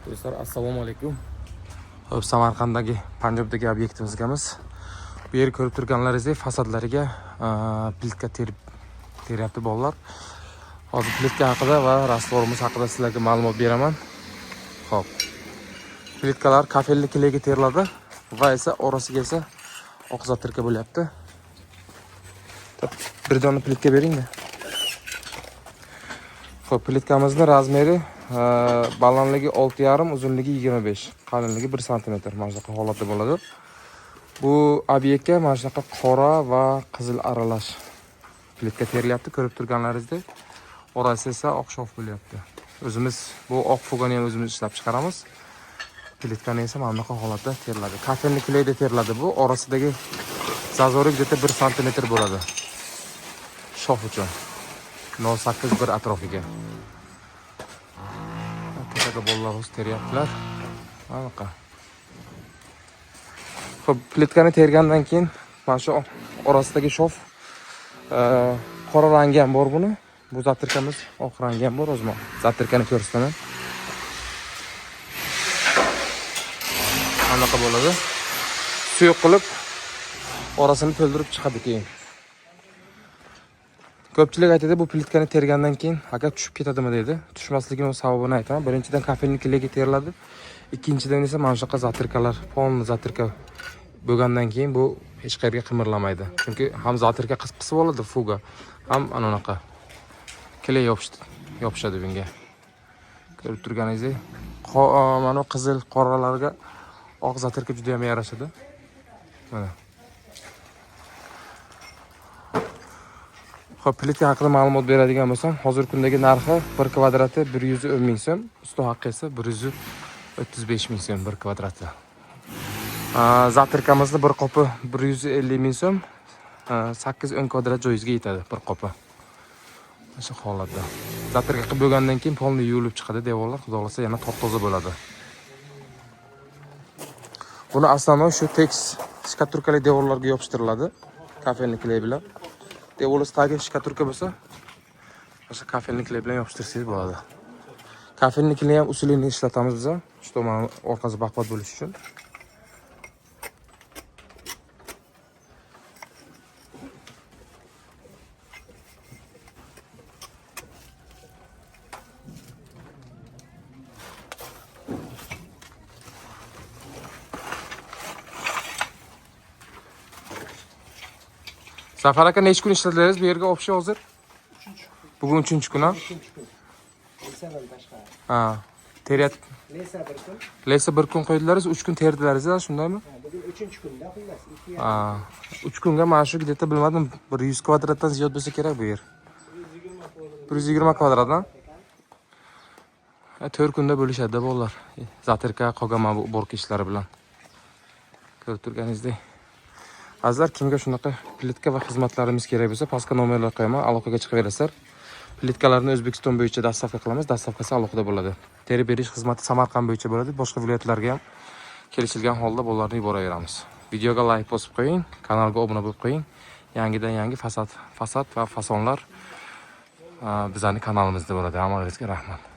Do'stlar, assalomu alaykum. Xo'p, Samarqanddagi Panjobdagi obyektimizgamiz. Bu yer ko'rib turganlaringizdek fasadlariga plitka teryapti bolalar. Hozir plitka haqida va rastvorimiz haqida sizlarga ma'lumot beraman. Xo'p. Plitkalar kafelli kleyga teriladi va esa orasiga esa oq zatirka bo'lyapti. Bir dona plitka beringda. Xo'p, plitkamizni razmeri balandligi 6,5, uzunligi 25, qalinligi 1 sm mana shunaqa holatda bo'ladi. Bu obyektga mana shunaqa qora va qizil aralash plitka terilyapti, ko'rib turganlaringizdek. Orasi esa oq shof bo'lyapti. O'zimiz bu oq fugani ham o'zimiz ishlab chiqaramiz. Plitkani esa mana bunaqa holatda teriladi. Kafelni kleyda teriladi bu. Orasidagi zazori где-то 1 sm bo'ladi. Shof uchun. 0.8 bir atrofiga. Tepada bolalar o'zi teryaptilar. Anaqa. Xo'p, plitkani tergandan keyin mana shu orasidagi shof qora rangi ham bor buni. Bu zatirkamiz oq rangi ham bor o'zim. Zatirkani ko'rsataman. Anaqa bo'ladi. Suyuq qilib orasini to'ldirib chiqadi keyin. Ko'pchilik aytadi, bu plitkani tergandan keyin aka tushib ketadimi deydi. Tushmasligini sababini aytaman. Birinchidan kafelni kleyga teriladi. Ikkinchidan esa mana shunaqa zatirkalar, polni zatirka bo'lgandan keyin bu hech qayerga qimirlamaydi. Chunki ham zatirka qisib oladi fuga, ham ana unaqa kley yopishadi bunga. Ko'rib turganingizdek, mana bu qizil qoralarga oq zatirka juda ham yarashadi. Mana. Xo'p, plitka haqida ma'lumot beradigan bo'lsam, hozirgi kundagi narxi 1 kvadrati 110 ming so'm, usta haqqi esa 135 ming so'm 1 kvadrati. Zatirkamizni bir qopi 150 ming so'm, 8-10 kvadrat joyingizga yetadi bir qopi. Mana shu holatda. Zatirka qilib bo'lgandan keyin polni yuvilib chiqadi devorlar, xudo xohlasa yana top-toza bo'ladi. Buni основной shu tekis shkaturkali devorlarga yopishtiriladi, kafelni kley bilan. Devorlar tagi shkaturka bo'lsa, o'sha kafelni kley bilan yopishtirsangiz bo'ladi. Kafelni kley ham usulini ishlatamiz biz, что mana orqasi baquvvat bo'lishi uchun. Zafar aka, necha kun ishladingiz bu yerga общий hozir? Bugun 3-kun, ha? 3-kun. Lesadan tashqari. Ha. Teryat Lesa bir kun. Lesa bir kun qo'ydilaringiz, 3 kun terdilaringiz, shundaymi? Ha, bugun 3-kunda xullas. 2 Ha. 3 kunga mana shu где-то bilmadim, bir 100 kvadratdan ziyod bo'lsa kerak bu yer. 120 kvadrat, ha? 4 kunda bo'lishadi bolalar. Zatirka qolgan mana bu уборка ishlari bilan. Ko'rib turganingizdek. Azizlar, kimga shunaqa plitka va xizmatlarimiz kerak bo'lsa, pastga nomerlar qo'yaman, aloqaga chiqaverasizlar. Plitkalarni O'zbekiston bo'yicha доставка qilamiz, доставка si alohida bo'ladi. Terib berish xizmati Samarqand bo'yicha bo'ladi, boshqa viloyatlarga ham kelishilgan holda bolalarni yuboraveramiz. Videoga like bosib qo'ying, kanalga obuna bo'lib qo'ying. Yangidan yangi fasad va fasonlar bizning kanalimizda bo'ladi. Hammangizga rahmat.